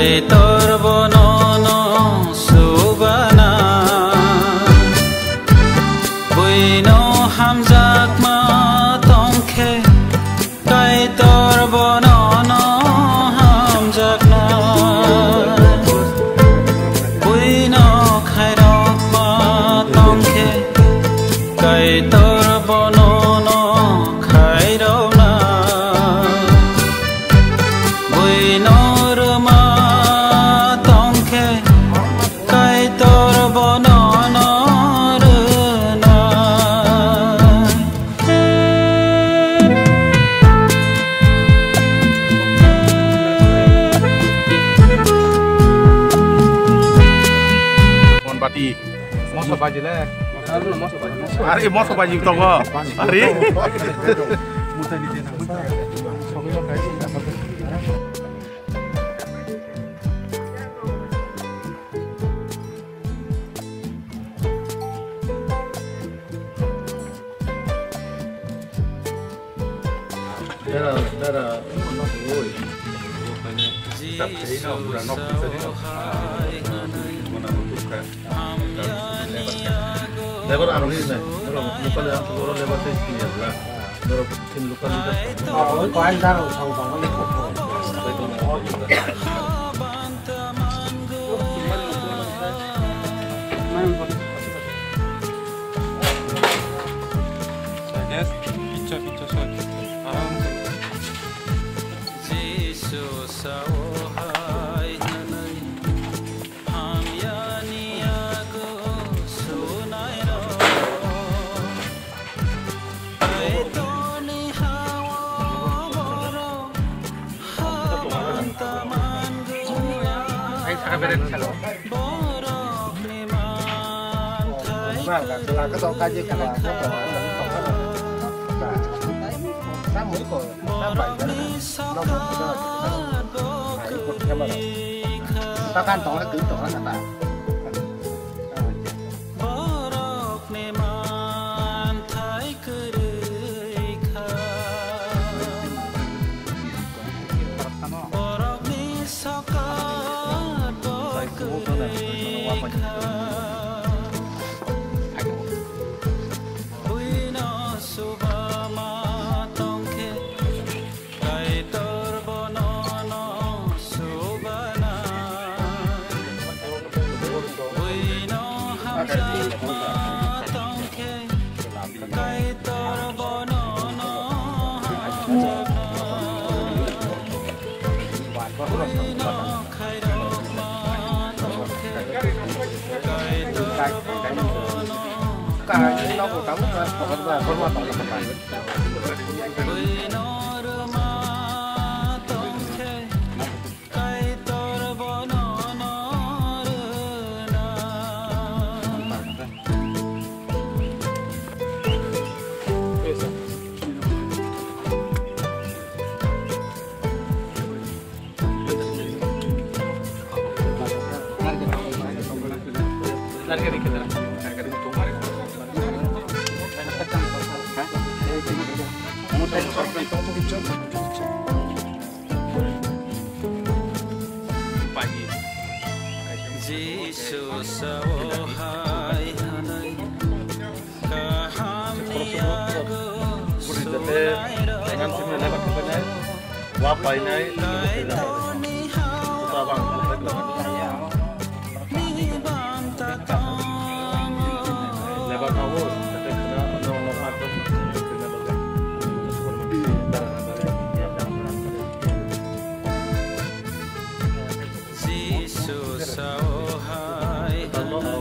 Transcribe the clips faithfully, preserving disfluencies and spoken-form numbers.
Kaitor bono no subana, buino hamjakma tongkhe, Kaitor bono no hamjakna, buino khairokma tongkhe, Kaitor bono no khairokna. Buino rwma tongkhe, Kaitor bono no rwna. Mon bati. Moso baji le. Are moso baji tongo. Are. Dara, dara, oi. Tap khaina, pura nok khaina. Mona mutuka. Lebar aro ni nai. Lebar mukal yang tu orang lebar tu sini ya, bro. Lebar tin lokal leader. Oh, oi, kau yang dara, usang, usang, ni kau. Yes, pizza, pizza, sorry. Aram se. Jisu sao hai hwnwi hamyani yago sunairok. Kaitorni hao borok haban taman gwnang. Borokni manthai Borokni sokat bo kwrwi kha. Borokni manthai kwrwi kha. Borokni sokat bo kwrwi kha. Buino subama tongkhe, Kaitor bono no subana. Buino hamjakma tongkhe, Kaitor bono no hamjakna. Buino khairokma tongkhe, Kaitor bono no Buino rwma tongkhe, Kaitor bono no rwna. Jisu sao hai hwnwi kaham ni yago sunairok. Wa painai, Kaitorni hao ni banta tongo. Jisu sao hai hwnwi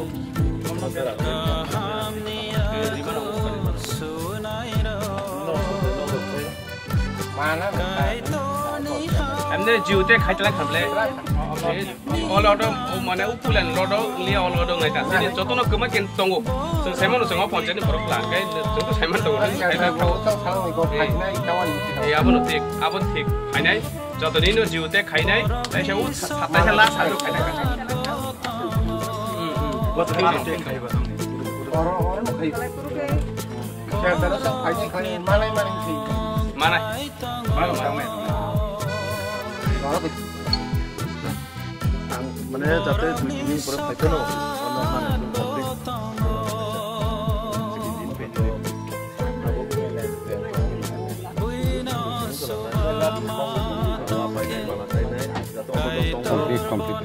kaham ni yago sunairok. Emne jiu te khai chalai khamle. Olo do, mane, ukulen lodo, lia olo do ngai ta. Sini jotono kwma ken tongo. Sing saimano sing o ponchani borok la. Kai joto saiman tongo. Khai ta thawo. Eh, abono thik, abo thik. Khainai, jotoni no jiu te khainai. Taisa u sa-, taisa la sa do khainai. Hmm, hmm. Manai. Manai. Manai. Mane jate dui tin din pore phai phano, ano ano complete. Complete, complete.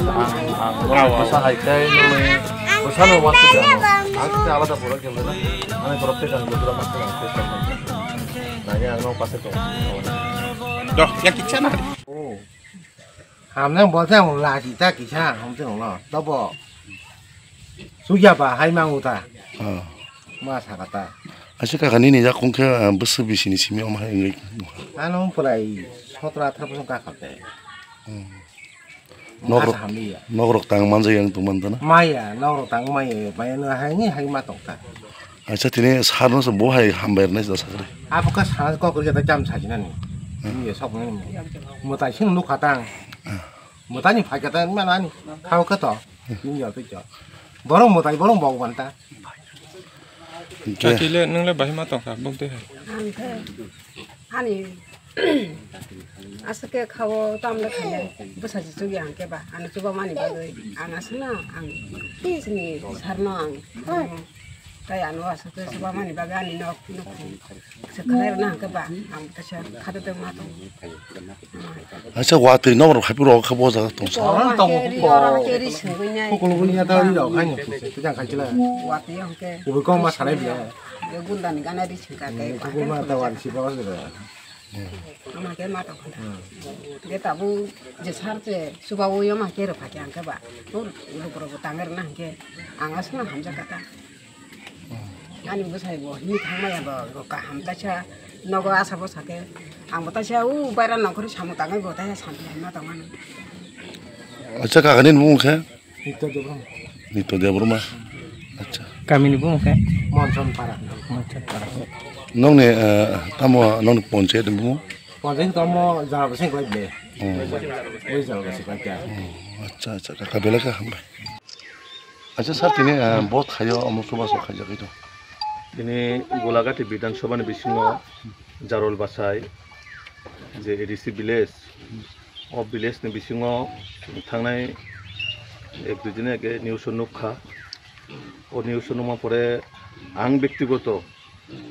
Ang, ang, ang bwsa hai khe nini bwsano uansukya ano. Ang khe alada borok khe nini, ani borok tei kang dudura ma khe ang tei kang nini ang no passe tong. Doh, ya kisa na. Oh. Hamnang bolte ang lagi ta kisa hamte no. Tobo. Sugya ba hai mangu ta. Oh. Ma sakata. Asa kaka nini jak kung khe bwswk bisini simi om hai wngwi. Ano pwlai sotro atharo bosong kakha te. Hmm. Nokrok, nokrok tang manjak yang tong mantana. Maya, nokrok tang maya, maya no hai ni hai ma tong ta. Acha tini sarno se bo hai hambai rwnai da sakri. Abo kha sana kok rwgya da jam sajinani. Hmm. Ni sok ni. Mwtai sing nuk khatang. Hmm. Mwtai ni phai khatang manani. Khao kha to. Ni yo to jo. Borong mwtai borong bog banta. Hingke. Chakile nwngle bahai ma tongkha buk de hai. Ang khe ani aswk khe khao tamle khaile bwsa se chukya hingke ba ano chubamani bagwi ang aswkno ang tei chini sarno ang tei ano aswk khe chubamani bagwi ani nok nukhung se khlai rwna hingke ba ang kaisa khado tongma tongo. Acha watwi nok rok hai phuru kha bo jaga tong sa. Oro tongo. Oro hake ri sungwi nai. Hukul hukul ya ta ri rok hai ni. Tejang khai chila. Watwi hake. Ui kong ma sanai bia. Yo gunda ni gana ri sungka ke. Hukul ma ta wan si ba. Ama ke ma ta khanda. Ge tabu je sar che suba wo yo ma ke ro phake ang ke ba. Ur ur ko ro tangir na ke. Ang asna hamja kata. Ani bwsai bo hini thangmaya bo, bo kaham taisa nogo asa bwsa khe. Ang bo taisa u baira nongkhorwi samung tangwi bo taisa samung ma tongmani. Acha kakani bumung khe? Nitya Debbarma. Nitya Debbarma. Acha. Kamini bumung khe? Monson Para. Monson Para. Nongni, eh, tamo nongni ponchayat ni bumung? Ponchayat tamo jala bwsai kwlai ble. Hmm. Ui jala bwsai kwlai kya. Hmm. Acha, acha, kaka belai kha hambai. Acha sir, tini, ah, bo thaio omo chubachu khaijagwi tong. Tini Golagati Bidhan Sabha ni bisingo Jarol Bachai je A D C village, o village ni bisingo thangnai ek dui din age news o nukha. O news o nukma pore ang bektigoto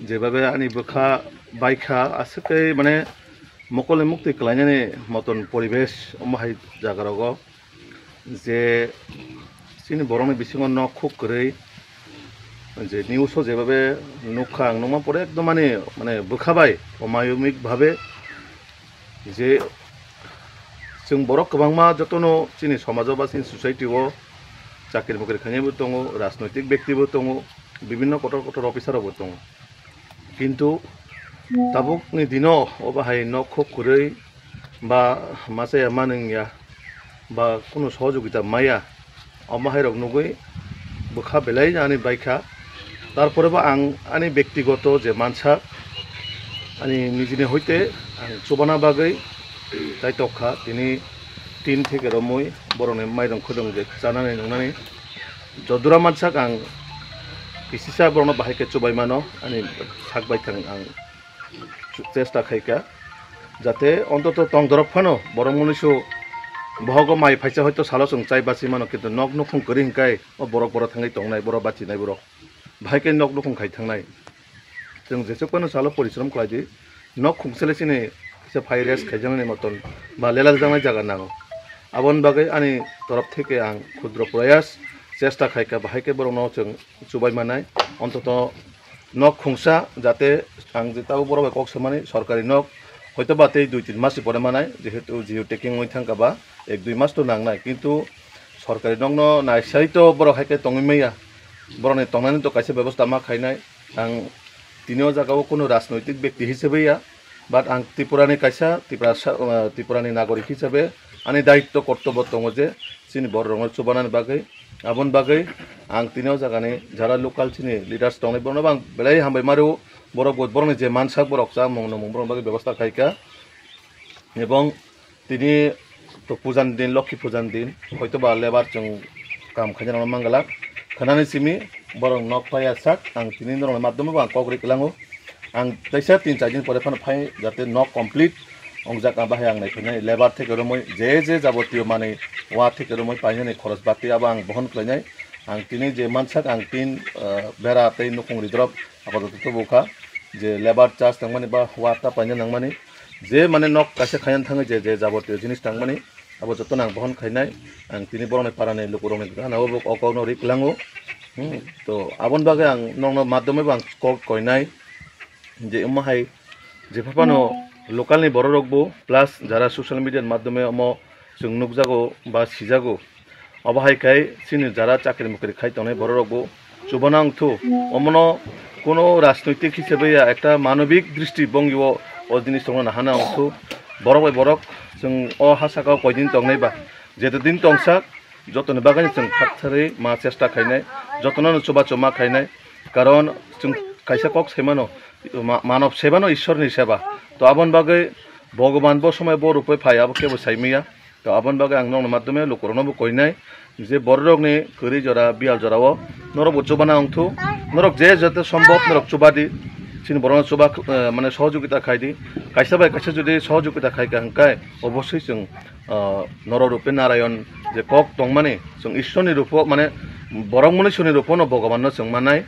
jebabe ani bwkha baikha aswk khe mane mokol ni muktwi kwlainani moton poribesh omo hai jaga rogo. Je chini borokni bisingo nok khuk kwrwi, je news o jebabe nukha ang nukma pore ekdom mani mane bwkha bai omayomik bhabe je chwng borok kwbangma jotono chini somajo ba chini society o chakri mukri khainai bo tongo, rajnoitik bekti bo tongo, bibinno kotor kotor officer rok bo tongo. Kintu tabukni dino obo hai nok khuk kwrwi ba machaya manwngya ba kunu sohojogita maya, omo hai rok nugwi bwkha belai ani baikha. Tarpore bo ang ani bektigoto je mansa ani nijini hoite ang chubana bagwi tai tokkha, tini tin theke romwi borokni mairung khudung je chanani nungnani. Jodura mansak ang kisisa borokno bahai khe chubai mano, ani sak baithang ang chu-, chesta khaikha, jate ontoto tong dorok phano borok munuisu bohogo mai phaisa hoito salo chwng chai bachwi mano, kintu nok nukhung kwrwi hwnkhe o borok borok thangwi tongnai, borok bachinai borok bahai khe nok nukhung khai thangnai. Chwng jesuk phano salo porishrom khlai di. Nok khungsa le chini kisa phai rest khaijaknani moton ba lela jaknai jaga nango. Aboni bagwi ani torof theke ang khudro prayas chesta khaikha, bahai khe borokno chwng chubai manai. Ontoto nok khungsa jate ang je tabuk borok bai kok samani sorkari nok hoito ba tei dui tin mas ni pore manai, jehetu geo tagging wngwi thangkha ba ek dui mas to nangnai, kintu sorkari nokno naisai to borok hai khe tongwi maya, borokni tongnani to kaisa bebosta ma khainai. Ang tini o jaga o kunu rajnoitik bekti hisabe ya, But ang Tripurani kaisa, Tripura sa-, uh, Tripurani nagorik hisabe ani daitto kortobo tongo je chini bororokno chubanani bagwi. Aboni bagwi ang tini o jagani jara local chini leaders tongnai borokno bo ang belai hambai mario. Borok bo borokni je mansak borok cha mung nung mung borokni bagwi bebosta khaika. Ebong tini to pujan din, Lokhi pujan din, hoito ba lebar chwng kam khaina rokno mangala. Khanani simi borok nok paya sak, ang tini norokni madhyome bo ang kok ri klango. Ang teisa tin char din pore phano phai jate nok complete ongjak, ang bahai ang naikhainai lebar theke romoi je je jabotiyo manwi wa theke romoi painani khoros bati abo ang bohon khlainai. Ang tini je mansak ang tin, ah, bera tei nukhung ridrop apajoto tubu kha je lebar charge tangmani ba wa ta paina nangmani. Je mane nok kaisa khaina thangwi je, je jabotiyo jinis tangmani, abo jotono ang bohon khainai. Ang tini borokni parani lukurokni gana o bo o kokno ri klango. Hmm, to aboni bagwi ang nokno madhyome bo ang kok koinai je omo hai je phano local ni bororok bo plus jara social media ni madhyome omo chwng nukjago ba sijago. Obo hai khai chini jara chakri mukri khai tongnai bororok bo chubana wngthu. Omono kuno rajnoitik hisabe ya, ekta manobik dristi bongyo o jinis tongna nahana wngthu. Borok bai borok chwng o ha saka o koidin tongnai ba, jeto din tongsak, jotoni bagwi chwng thak tharwi ma chesta khainai, jotono chubachu ma khainai. Karon chwng kaisa kok saimano, ma-, manob sebano Ishwarni seba. To aboni bagwi Bhogoban bo somoi bo rupoi phai, abo kebo saimaya. To aboni bagwi ang nokni madhyome lukurokno bo koinai je bororokni kwrwi jora, biyal jorao norok bo chubana wngthu, norok je joto sombhob norok chubadi, chini borokno chuba, eh, mane sohojogita khaidi, kaisa bai kaisa jodi sohojogita khaika hwnkhe obosoi chwng, ah, norok rupe Narayon je kok tongmani, chwng Ishwarni rupo, mane borok munisuni rupono Bhogobanno chwng mannai.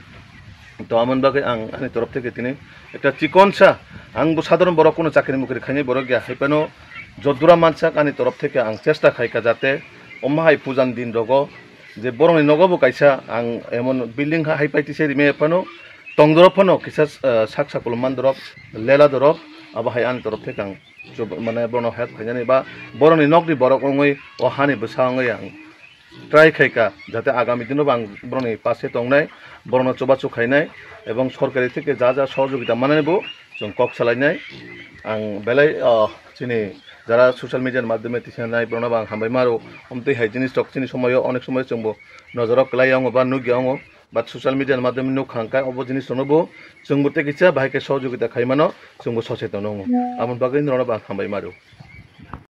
To amoni bagwi ang ani torof theke tini ekta chikonsa, ang bo sadharon borok, kuno chakri mukri khainai borok ya, hai phano jodura mansak ani torof theke ang chesta khaika jate omo hai pujan din rogo je borokni nogo bo kaisa ang emon building ha hai pai tise rime phano tongdorok phano kisa, eh, sak sakulo mandorok lela dorok, abo hai ani torof theke ang chub-, mane bono help khainani ba borokni nokni borok wngwi o hani bwsa wngwi ang try khaika, jate agami dino bo ang borokni pase tongnai, borokno chubachu khainai, ebong sorkari theke ja ja sohojogita manani bo chwng kok salainai. Ang belai, ah, chini jara social media ni madhyome tisanai borokno bo ang hambai maro, omtwi hai jinis rok chini somoyo onek somoyo chwngbo nojoro kwlai wngo ba nukya wngo, but social media ni madhyome nukha hwnkhe obo jinis rokno bo chwngbo tei kisa bahai khe sohojogita khaimano, chwngbo socheton wngo, aboni bagwi norokno bo ang hambai maro.